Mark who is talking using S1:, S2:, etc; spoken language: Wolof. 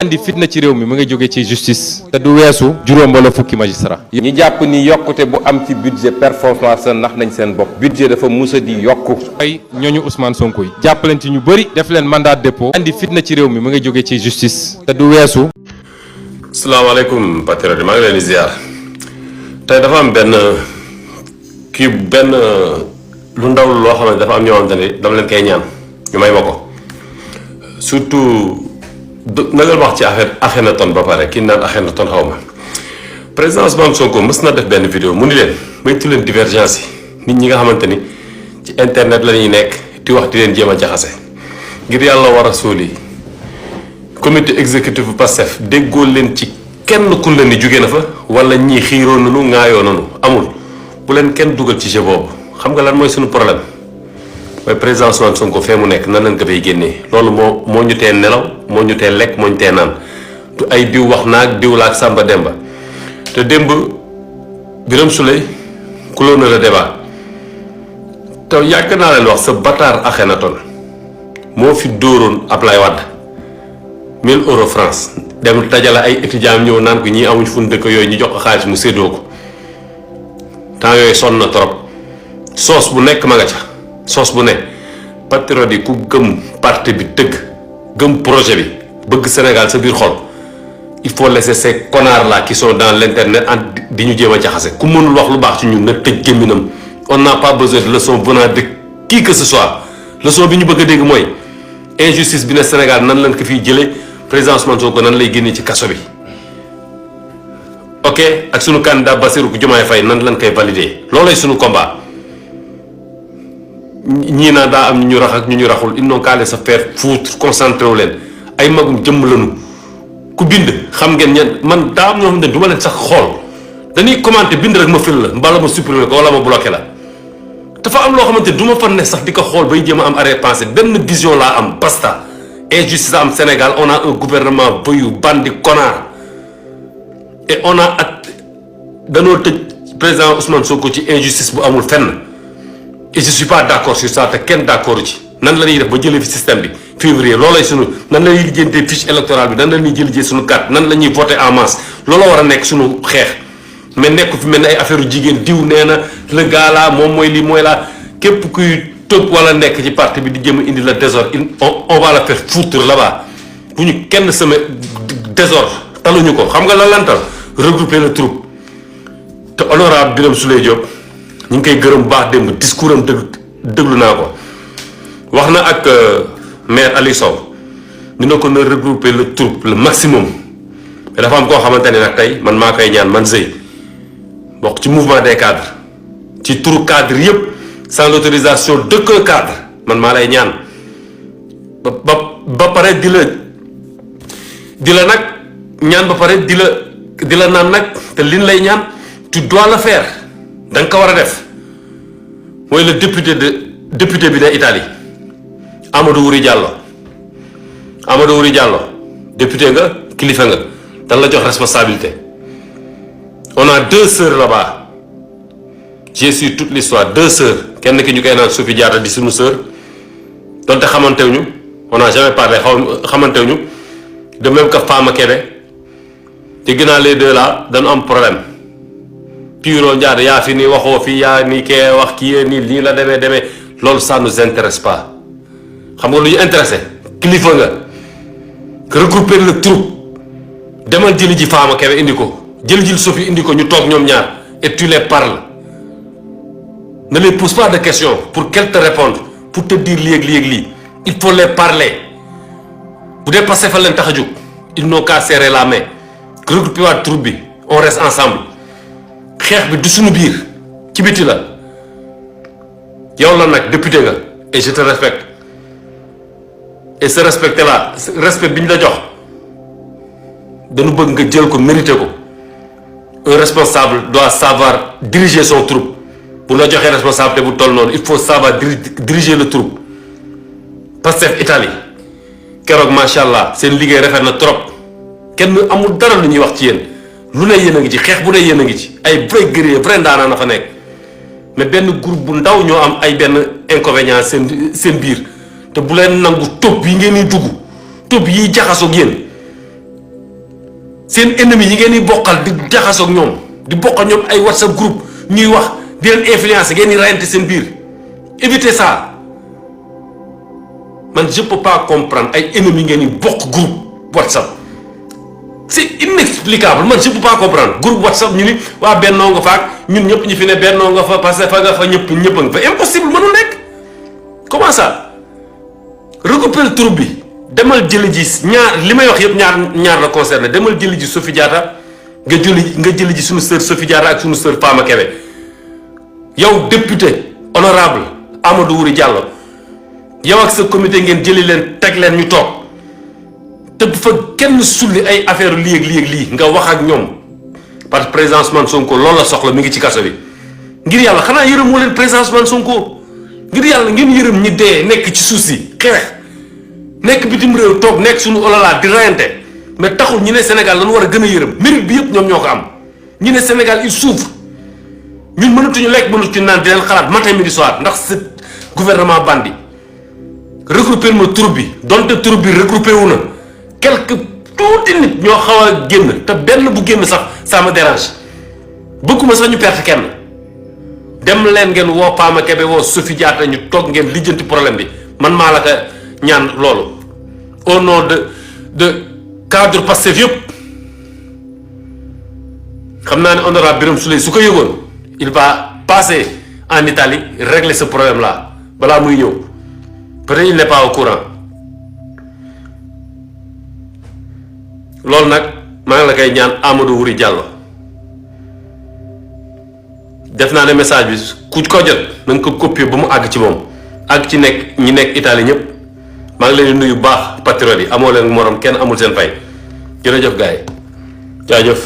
S1: andi fitna ci réew mi mu nga jóge ci justice te du weesu juróom wala fukki magistrat ñi jàpp ni yokkute bu am ci budget performance nax nañ seen bopp budget dafa musa di yokku ay ñooñu Ousmane Sonko yi jàpp leen ci ñu bëri def leen mandat de dépôt andi fitna ci réew mi mu nga jóge ci justice te du weesu.
S2: salaamaaleykum patriote maa ngi leen di ziar tey dafa am benn lu ndaw loo xam ne dafa am ñoo xamante ne dama leen koy ñaan ñu may ma ko surtout nagal wax ci affaire Akhenaton ba pare kii naan Akhenaton xaw ma président Ousmane Sonko mës na def benn vidéo mu ni leen moytu leen divergence yi nit ñi nga xamante ni ci internet la ñuy nekk di wax di leen jéem a jaxase ngir yàlla war a sóoli comité exécutif bu Pastef déggoo leen ci kenn ku leen ni jóge na fa wala ñii xiiroo nanu ŋaayoo nanu amul bu leen kenn dugal ci jeu boobu xam nga lan mooy suñu problème mooy président Ousmane Sonko fee mu nekk nan lañ ko fay génnee loolu moo ñu tee nelaw moo ñu tee lekk moo ñu tee naan du ay diw wax naag diw la ak Samba Demba te démb Birame Souleye kulóo na la débat te yàgg naa leen wax sa bataar Akhenaton moo fi dóoroon Ablaye Wade 1000 euros France dem dajale ay étudiants ñëw naan ko ñii amuñ fu dëkk yooyu ñu jox ko xaalis mu séddoo ko temps yooyu sonn na trop soos bu nekk ma nga ca soos bu ne patriote yi ku gëm parti bi dëgg gëm projet bi bëgg Sénégal sa biir xol il faut laisser ces connards là qui sont dans l'internet di ñu jéem a jaxase ku mënul wax lu baax ci ñun na tëj gémminam on n'a pas besoin de leçon venant de qui que ce soit leçon bi ñu bëgg a dégg mooy injustice bi ne Sénégal nan lañ ko fiy jëlee président Ousmane Sonko nan lay génne ci kaso bi ok ak sunu candidat Bassirou Diomaye Faye nan lañ koy valider loolay sunu combat ñii naa daa am ñu rax ak ñu raxul ils n'ont qu'à se faire foutre concentré wu leen ay magum jëmm lañu ku bind xam ngeen ñan man daa am ñoo xam ne du ma leen sax xool dañuy commenter bind rek ma fil la mbala ma supprimer ko wala ma bloqué la dafa am loo xamante du ma fa ne sax di ko xool bay jéem a am arrière-pensée benn vision laa am basta injustice am Sénégal on a un gouvernement voyou bandi connard et on a danoo tëj président Ousmane Sonko ci injustice bu amul fenn et je suis pas d'accord sur ça te kenn d'accord ci nan la ñuy def ba jëlee fi système bi février loolay sunu nan la ñuy lijjantee fiche électorale bi nan la ñuy jëlijee sunu carte nan la ñuy voter en masse looloo war a nekk sunu xeex mais nekk fi mel ni ay affaire yu jigéen diw nee na le gars là moom mooy lii mooy laa képp kuy tëb wala nekk ci parti bi di jëm a indi la désordre on va la faire foutre là-bas bu ñu kenn semé désordre taluñu ko xam nga lan lan tal regrouper le troupe te honorable Birame Souleye Diop ñu ngi koy gërëm baax démb discours am déglu naa ko wax na ak maire Aliou Sow dina ko na regrouper le troupe le maximum mais dafa am koo xamante ne nag tey man maa koy ñaan man Zey bokk ci mouvement des cadres ci turu cadre yëpp sans l'autorisation d'aucun cadre man maa lay ñaan ba pare di la nag ñaan ba pare di la naan nag te liñ lay ñaan tu dois le faire da nga ko war a def mooy le député bi de Italie Amadou Wuri Diallo député nga kilifa nga dañ la jox responsabilité on a 2 sœurs là-bas j'ai su toute l'histoire 2 sœurs kenn ki ñu koy naan Sophie Diatta di suñu sœur donte xamantewuñu on n'a jamais parlé xamantewuñu de même que Fama Kébé te ginnaaw les deux là dañu am problème Piro Ndiaye yaa fi ni waxoo fi yaa ni kee wax kii yee nii lii la demee loolu ça nous intéresse pas xam nga lu ñu intéressé kilifa nga regrouper le troupe demal jëli ji Fama Kébé indi ko jël ji Sophie indi ko ñu toog ñoom ñaar et tu les parles ne les pose pas de questions pour qu'elles te répondent pour te dire lii ak lii ak lii il faut les parler bu dee passé fa leen tax a jóg ils n'ont qu'à serrer la main regrouper waat troupe bi on reste ensemble xeex bi du suñu biir ci biti la yow la nag député nga et je te respecte et ce respecté là respect bi ñu la jox dañu bëgg nga jël ko mérité ko un responsable doit savoir diriger son troupe bu la joxee responsabilité bu toll noonu il faut savoir diriger le troupe Pastef Italie keroog macha allah seen liggéey rafet na trop kenn amul dara lu ñuy wax ci yéen lu ne yéen a ngi ci xeex bu ne yéen a ngi ci ay vrai guerrier vrai ndaanaa na fa nekk mais benn groupe bu ndaw ñoo am ay benn inconvénient seen biir te bu leen nangu topp yi ngeen di dugg topp yiy jaxasoog yéen seen ennemi yi ngeen di bokkal di jaxasoo ak ñoom di bokkal ñoom ay WhatsApp groupe ñuy wax di leen influencer ngeen di rayante seen biir évitez ça man je peux pas comprendre ay ennemis ngeen di bokk groupe WhatsApp c'est inexplicable man je peux pas comprendre groupe WhatsApp ñu ni waa bennoo nga fa ak ñun ñëpp ñu fi ne bennoo nga fa parce que fa nga fa ñëpp a nga fa impossible mënul nekk comment ça recouper troupe bi demal jëli ji ñaar li may wax yëpp ñaar la concerné demal jëli ji Sophie Diatta nga jëli ji suñu sœur Sophie Diatta ak suñu sœur Fama Kébé yow député honorable Amadou Wuri Diallo yow ak sa comité ngeen jëli leen teg leen ñu toog te bu fa kenn sulli ay affaire lii nga wax ak ñoom parce que président Ousmane Sonko loolu la soxla mi ngi ci kaso bi ngir yàlla xanaa yërëm moo leen président Ousmane Sonko ngir yàlla ngeen yërëm ñi dee nekk ci suuf si xeex nekk bitim réew toog nekk suñu olala di rayante mais taxul ñu ne Sénégal lañu war a gën a yërëm mérite bi yëpp ñoom ñoo ko am ñu ne Sénégal il souffre ñun mënatuñu lekk mënatuñu naan di leen xalaat matin midi soir ndax ce gouvernement bandi regroupé ma troupe bi donte troupe bi regroupé wu na quelque tuuti nit ñoo xaw a génn te benn bu génn sax ça me dérange bëgguma sax ñu perte kenn dem leen ngeen woo Fama Kébé woo Sophie Diatta ñu toog ngeen lijjanti problème bi man maa la ko ñaan loolu au nom de cadre Pastef yëpp xam naa ne honorable Birame Souleye su ko yëgoon il va passer en Italie régler ce problème là balaa muy ñëw peut-être il n'est pas au courant loolu nag maa ngi la koy ñaan Amadou Wuri Diallo def naa ne message bi ku ko jot na nga ko copier ba mu àgg ci moom àgg ci nekk ñi nekk Italie ñëpp maa ngi leen di nuyu baax patriote yi amoo leen morom kenn amul seen fay jërëjëf gars yi jaajëf